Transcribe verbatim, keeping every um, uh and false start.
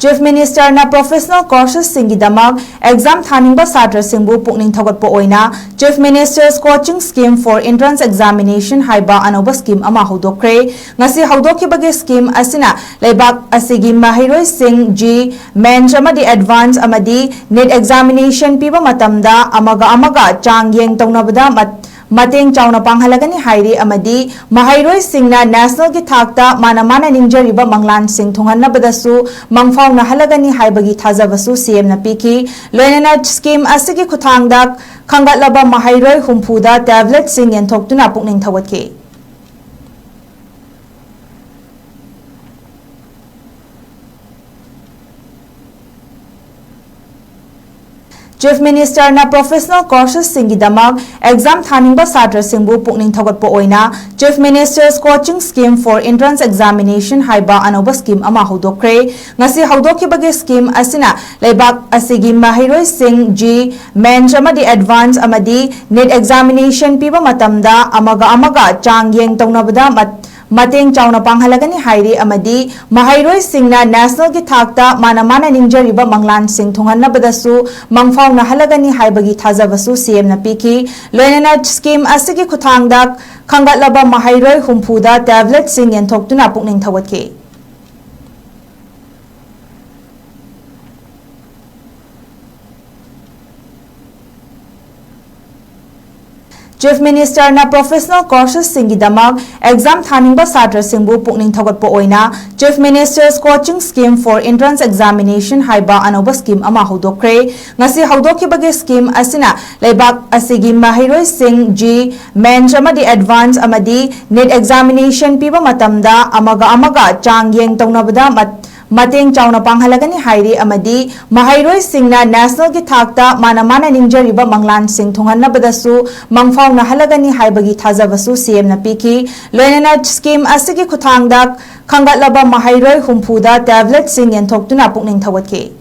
Chief Minister ꯅ professional courses ꯁꯤꯡꯒꯤꯗꯃꯛ exam ꯊꯥꯅꯤꯡꯕ ꯁꯥꯇ꯭ꯔꯁꯤꯡꯕꯨ ꯄꯨꯛꯅꯤꯡ ꯊꯧꯒꯠꯄ ꯑꯣꯏꯅ Chief Minister's Coaching Scheme for Entrance Examination ꯍꯥꯏꯕ ꯑꯅꯧꯕ scheme ꯑꯃ ꯍꯧꯗꯣꯛꯈ꯭ꯔꯦ꯫ ꯉꯁꯤ ꯍꯧꯗꯣꯛꯈꯤꯕꯒꯤ scheme ꯑꯁꯤꯅ ꯂꯩꯕꯥꯛ ꯑꯁꯤꯒꯤ ꯃꯍꯩꯔꯣꯏꯁꯤꯡ JEE, mains ꯑꯃꯗꯤ advance ꯑꯃꯗꯤ NEET examination ꯄꯤꯕ ꯃꯇꯝꯗ ꯑꯃꯒ ꯑꯃꯒ ꯆꯥꯡꯌꯦꯡ ꯇꯧꯅꯕꯗ ꯃꯠ-, ꯃꯇꯦꯡ ꯆꯥꯎꯅ ꯄꯥꯡꯍꯜꯂꯒꯅꯤ ꯍꯥꯏꯔꯤ ꯑꯃꯗꯤ ꯃꯍꯩꯔꯣꯏꯁꯤꯡꯅ national ꯒꯤ ꯊꯥꯛꯇ ꯃꯥꯅ ꯃꯥꯅ ꯅꯤꯡꯖꯔꯤꯕ ꯃꯪꯂꯥꯟꯁꯤꯡ ꯊꯨꯡꯍꯟꯅꯕꯗꯁꯨ ꯃꯪꯐꯥꯎꯅꯍꯜꯂꯒꯅꯤ ꯍꯥꯏꯕꯒꯤ ꯊꯥꯖꯕꯁꯨ CM ꯅ ꯄꯤꯈꯤ꯫ ꯂꯣꯏꯅꯅ scheme ꯑꯁꯤꯒꯤ ꯈꯨꯠꯊꯥꯡꯗ ꯈꯟꯒꯠꯂꯕ ꯃꯍꯩꯔꯣꯏ ꯍꯨꯝꯐꯨꯗ tablet ꯁꯤꯡ ꯌꯦꯟꯊꯣꯛꯇꯨꯅ ꯄꯨꯛꯅꯤꯡ ꯊꯧꯒꯠꯈꯤ꯫ Chief Minister ꯅ professional courses ꯁꯤꯡꯒꯤꯗꯃꯛ exam ꯊꯥꯅꯤꯡꯕ ꯁꯥꯇ꯭ꯔꯁꯤꯡꯕꯨ ꯄꯨꯛꯅꯤꯡ ꯊꯧꯒꯠꯄ ꯑꯣꯏꯅ Chief Minister's Coaching Scheme for Entrance Examination ꯍꯥꯏꯕ ꯑꯅꯧꯕ scheme ꯑꯃ ꯍꯧꯗꯣꯛꯈ꯭ꯔꯦ꯫ ꯉꯁꯤ ꯍꯧꯗꯣꯛꯈꯤꯕꯒꯤ scheme ꯑꯁꯤꯅ ꯂꯩꯕꯥꯛ ꯑꯁꯤꯒꯤ ꯃꯍꯩꯔꯣꯏꯁꯤꯡ JEE, mains ꯑꯃꯗꯤ advance ꯑꯃꯗꯤ NEET examination ꯄꯤꯕ ꯃꯇꯝꯗ ꯑꯃꯒ ꯑꯃꯒ ꯆꯥꯡꯌꯦꯡ ꯇꯧꯅꯕꯗ ꯃꯠ-, ꯃꯇꯦꯡ ꯆꯥꯎꯅ ꯄꯥꯡꯍꯜꯂꯒꯅꯤ ꯍꯥꯏꯔꯤ ꯑꯃꯗꯤ ꯃꯍꯩꯔꯣꯏꯁꯤꯡꯅ national ꯒꯤ ꯊꯥꯛꯇ ꯃꯥꯅ ꯃꯥꯅ ꯅꯤꯡꯖꯔꯤꯕ ꯃꯪꯂꯥꯟꯁꯤꯡ ꯊꯨꯡꯍꯟꯅꯕꯗꯁꯨ ꯃꯪꯐꯥꯎꯅꯍꯜꯂꯒꯅꯤ ꯍꯥꯏꯕꯒꯤ ꯊꯥꯖꯕꯁꯨ CM ꯅ ꯄꯤꯈꯤ꯫ ꯂꯣꯏꯅꯅ scheme ꯑꯁꯤꯒꯤ ꯈꯨꯠꯊꯥꯡꯗ ꯈꯟꯒꯠꯂꯕ ꯃꯍꯩꯔꯣꯏ ꯍꯨꯝꯐꯨꯗ tablet ꯁꯤꯡ ꯌꯦꯟꯊꯣꯛꯇꯨꯅ ꯄꯨꯛꯅꯤꯡ ꯊꯧꯒꯠꯈꯤ꯫ Chief Minister ꯅ professional courses ꯁꯤꯡꯒꯤꯗꯃꯛ exam ꯊꯥꯅꯤꯡꯕ ꯁꯥꯇ꯭ꯔꯁꯤꯡꯕꯨ ꯄꯨꯛꯅꯤꯡ ꯊꯧꯒꯠꯄ ꯑꯣꯏꯅ Chief Minister's Coaching Scheme for Entrance Examination ꯍꯥꯏꯕ ꯑꯅꯧꯕ scheme ꯑꯃ ꯍꯧꯗꯣꯛꯈ꯭ꯔꯦ꯫ ꯉꯁꯤ ꯍꯧꯗꯣꯛꯈꯤꯕꯒꯤ scheme ꯑꯁꯤꯅ ꯂꯩꯕꯥꯛ ꯑꯁꯤꯒꯤ ꯃꯍꯩꯔꯣꯏꯁꯤꯡ JEE, mains ꯑꯃꯗꯤ advance ꯑꯃꯗꯤ NEET examination ꯄꯤꯕ ꯃꯇꯝꯗ ꯑꯃꯒ ꯑꯃꯒ ꯆꯥꯡꯌꯦꯡ ꯇꯧꯅꯕꯗ ꯃꯠ-, ꯃꯇꯦꯡ ꯆꯥꯎꯅ ꯄꯥꯡꯍꯜꯂꯒꯅꯤ ꯍꯥꯏꯔꯤ ꯑꯃꯗꯤ ꯃꯍꯩꯔꯣꯏꯁꯤꯡꯅ national ꯒꯤ ꯊꯥꯛꯇ ꯃꯥꯅ ꯃꯥꯅ ꯅꯤꯡꯖꯔꯤꯕ ꯃꯪꯂꯥꯟꯁꯤꯡ ꯊꯨꯡꯍꯟꯅꯕꯗꯁꯨ ꯃꯪꯐꯥꯎꯅꯍꯜꯂꯒꯅꯤ ꯍꯥꯏꯕꯒꯤ ꯊꯥꯖꯕꯁꯨ CM ꯅ ꯄꯤꯈꯤ꯫ ꯂꯣꯏꯅꯅ scheme ꯑꯁꯤꯒꯤ ꯈꯨꯠꯊꯥꯡꯗ ꯈꯟꯒꯠꯂꯕ ꯃꯍꯩꯔꯣꯏ ꯍꯨꯝꯐꯨꯗ tablet ꯁꯤꯡ ꯌꯦꯟꯊꯣꯛꯇꯨꯅ ꯄꯨꯛꯅꯤꯡ ꯊꯧꯒꯠꯈꯤ꯫